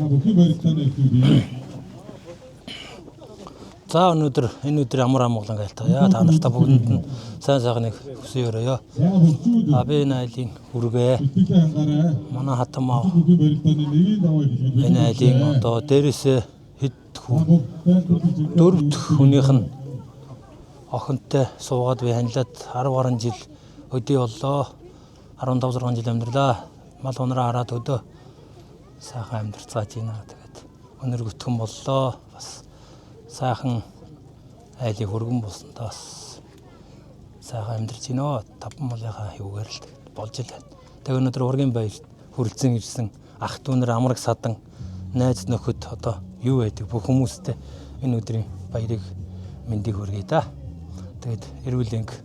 Бүхий барилдааны эхлүүлье. За, өнөөдөр энэ өдөр амар амгалан айлтгая. Та нартай бүгдэнд нь сайн сайхныг хүсэн өрөөё. За, хөгжүүд А би энэ айлын хүргээ. бэлтгэлээ хангаарай. Манай хатамаа Бүхий барилдааны нэгийн даваа эхлүүлье. энэ айлын одоо дээрээсээ хэд хүү дөрөвт хүнийх нь охинтой суугаад би ханилаад 10 гаруй жил өдий боллоо. 15 6 жил амьдралаа. Мал унраа хараад өдөө сайхан амьдарцгааж байна. Тэгээд өнөр гүтгэн боллоо. Бас сайхан айлын хүргэн болсондоо бас сайхан амьдарч байна. Таван малынхаа юугаар л тэгээд болж л байна. Тэгээд өнөөдөр ургийн баяр хүрэлцэн ирсэн ах дүү нар, амраг садан, найз нөхөд, одоо юу байдаг бүх хүмүүстэй энэ өдрийн баярыг мэндийг хүргэе да. Тэгээд эрүүл энх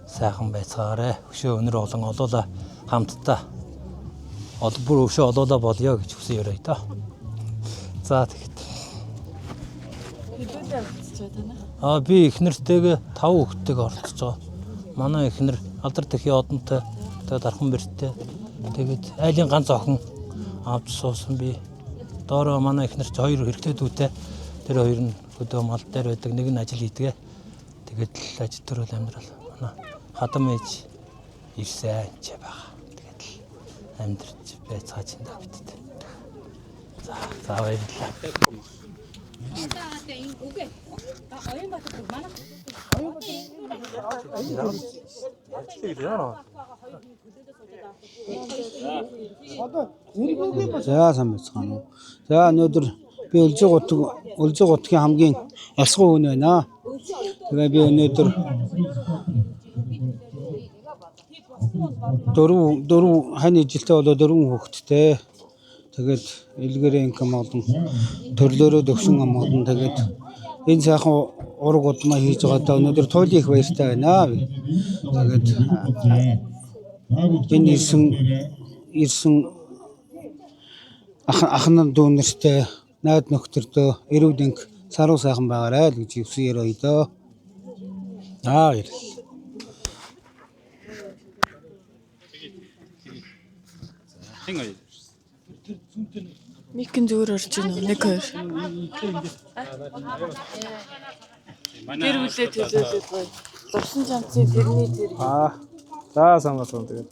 сайхан байцгаарай. Өшөө өнөр олон олоола хамтдаа ол бүр өшөө олоола болёо гэж хүсэн өрөөе доо. За, тэгэхэд. Хэдүүлээ оролцож байгаа танах? Аа, би их нэртэйгээ 5 хүүхэдтэйгээ оролцож байгаа. Манай эхнэр алдар тэхийн одонтой, тэгээд дархан бэрттэй. Тэгээд айлын ганц охин авч суусан би. Доороо манай эхнэр чи хоёр хэрэгтэй дүүтэй. Тэр хоёр нь хөдөө мал дээр байдаг. Нэг нь ажил хийдэг. Тэгээд л ажил төрөл амьдрал. Манай хадам ээж ирсэн ч байгаа. Тэгээд л амьдарч байцгааж энэ бидтэй. За, за, баярлалаа. За, сайн байцгаана уу. За, өнөөдөр би Өлзий гутгийн хамгийн ялсгүй хүн байна. Тэгээ би өнөөдөр дөрөв хань ижилтэй болоо дөрвөн хүүхэдтэй. Тэгээд илгэрээ инкам олон төрлөөрөө төгсөн амгалан, тэгээд энэ сайхан ураг удмаа хийж байгаадаа өнөөдөр туйлын их баяртай байна. Тэгээд энэ ирсэн ах нар, дүү нартай, найд нөхдөдөө эрүүл энх, саруу сайхан байгаарай л гэж хүсэн ерөөе дөө. Аа, баярлалаа. Микэн зүгээр орж ийн үү? Нэг хоёр. Тэр үлээ төлөөлөд гоё. Лувсан чамцын тэрний тэр. Аа. За, сайн байна. Тэгээд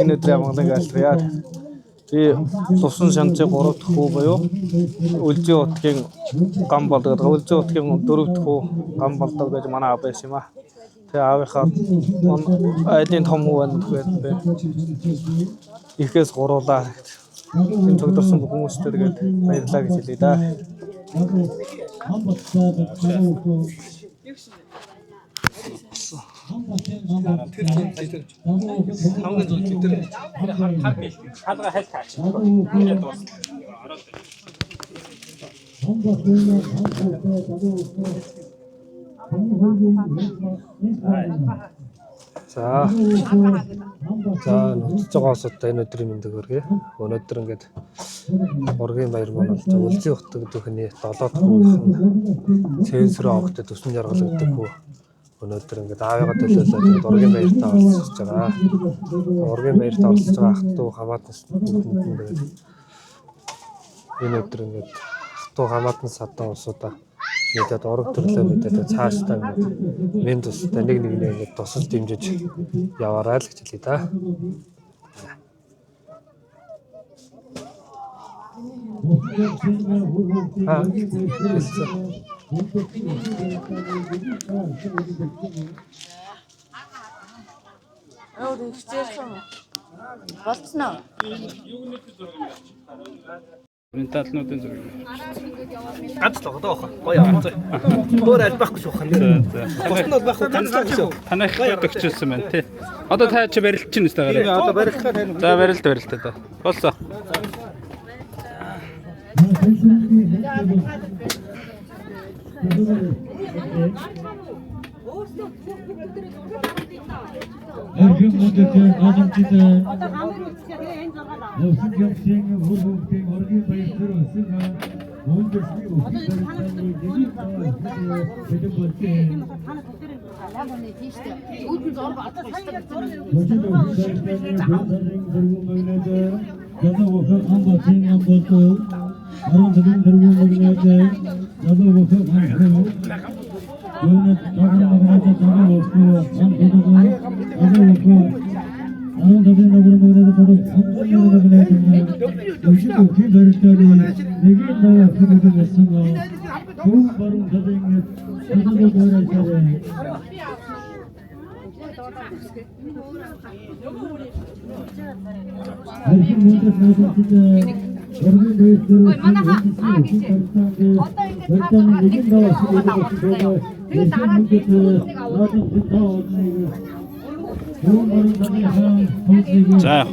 энэ өдрийн амгаланг айлтгая. Би Лувсан шанцын 3 дахь хүү буюу Өлзий утгийн гам болдог гэдэг. Өлзий утгийн 4 дахь хүү гам болдог гэж манай аав байсан юм аа. Тэгээ аавынхаа айлын том хүү байна тэгэхээр би ихээс гуруулаа. Энэ цогдорсон бүх хүмүүстэй тэгээд баярлалаа гэж хэлье да. Хамгийн зөв тэр За. За, нүцэж байгаа улсуудаа энэ өдрийн мэндийг хүргэе. Өнөөдөр ингээд ургийн баяр маань болж байгаа. Өлзий утга гэдэг хүний 7 дахь хүүх нь цэнсрөө огтод төсөн жаргал гэдэг хүү өнөөдөр ингээд аавыгаа төлөөлөөд ингээд ургийн баяртаа оролцож байгаа. Ургийн баярт оролцож байгаа ах トゥ хамаатан бүгдэнд нь тэгээд энэ өдөр ингээд ах トゥ хамаатан садан улсуудаа мэдээд ураг төрлөө мэдээд цаашдаа ингээд мэнд тустай нэг нэгнээ ингээд тусал дэмжиж яваарай л гэж хэлье да. Аа, хэлсэн. Өөр ихжээрсэн юм. Болцсноо. Менталнуудын зураг. Ганц л байгаа даа. Гоё авцаа. Өөр аль байхгүй шүү хань. Бус нь бол байхгүй, ганц л шүү. Танайх өгчөөсөн байна тий. Одоо та чи барилт чинь өстэй гараа. Одоо барилтгаа тань. За, барилт барилт одоо. Болсон. Эрхэм мөндөд боломжтой. Лувсан чамцын үр хүүхдийн ургийн баяр төр өсөн өндөсний бүхий барилдааны нэгийн даваа бэлэн болжээ. Божид бүхий барилдааны бэлэн зурган мөрнөд Гадаа бүхэн ам батын ам болдог. За яг.